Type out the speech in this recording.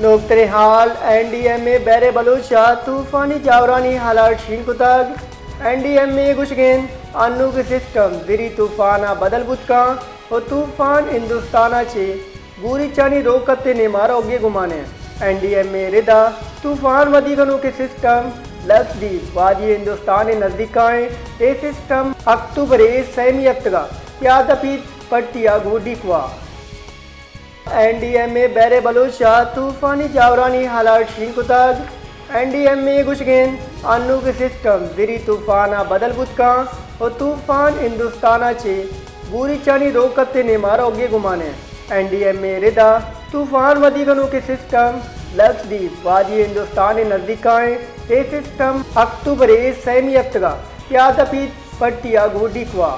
نوکتریں حال، N D M اے بحر بلوچ ءَ طوفانی جاورانی الرٹ شنگ کتگ۔ این ڈی ایم اے گوشگ اِنت، انوگیں سسٹم زری طوفان ءَ بدل بوت کنت ءُ طوفان ہندوستان ءَ چہ بوریچانی روکپت ءِ نیما روگی گمان اِنت۔ این ڈی ایم اے ءِ رد ءَ طوفان ودی کنوکیں سسٹم لکشدیپ، وادی ہندوستان ءِ نزیک ءَ اِنت۔ اے سسٹم اکتوبر ءِ سیمی ہپتگ ءَ پیادپیت پٹی ءَ گوں ڈیکوا۔ این ڈی ایم اے بحر بلوچ ءَ طوفانی جاورانی الرٹ شنگ کتگ۔ این ڈی ایم اے گوشگ اِنت، انوگیں سسٹم زری طوفان ءَ بدل بوت کنت ءُ طوفان ہندوستان ءَ چہ بوریچانی روکپت ءِ نیما روگی گمان اِنت۔ این ڈی ایم اے ءِ رد ءَ طوفان ودی کنوکیں سسٹم لکشدیپ، وادی ہندوستان ءِ نزیک ءَ اِنت۔ اے سسٹم اکتوبر ءِ سیمی ہپتگ ءَ پیادپیت پٹی ءَ گوں ڈیکوا۔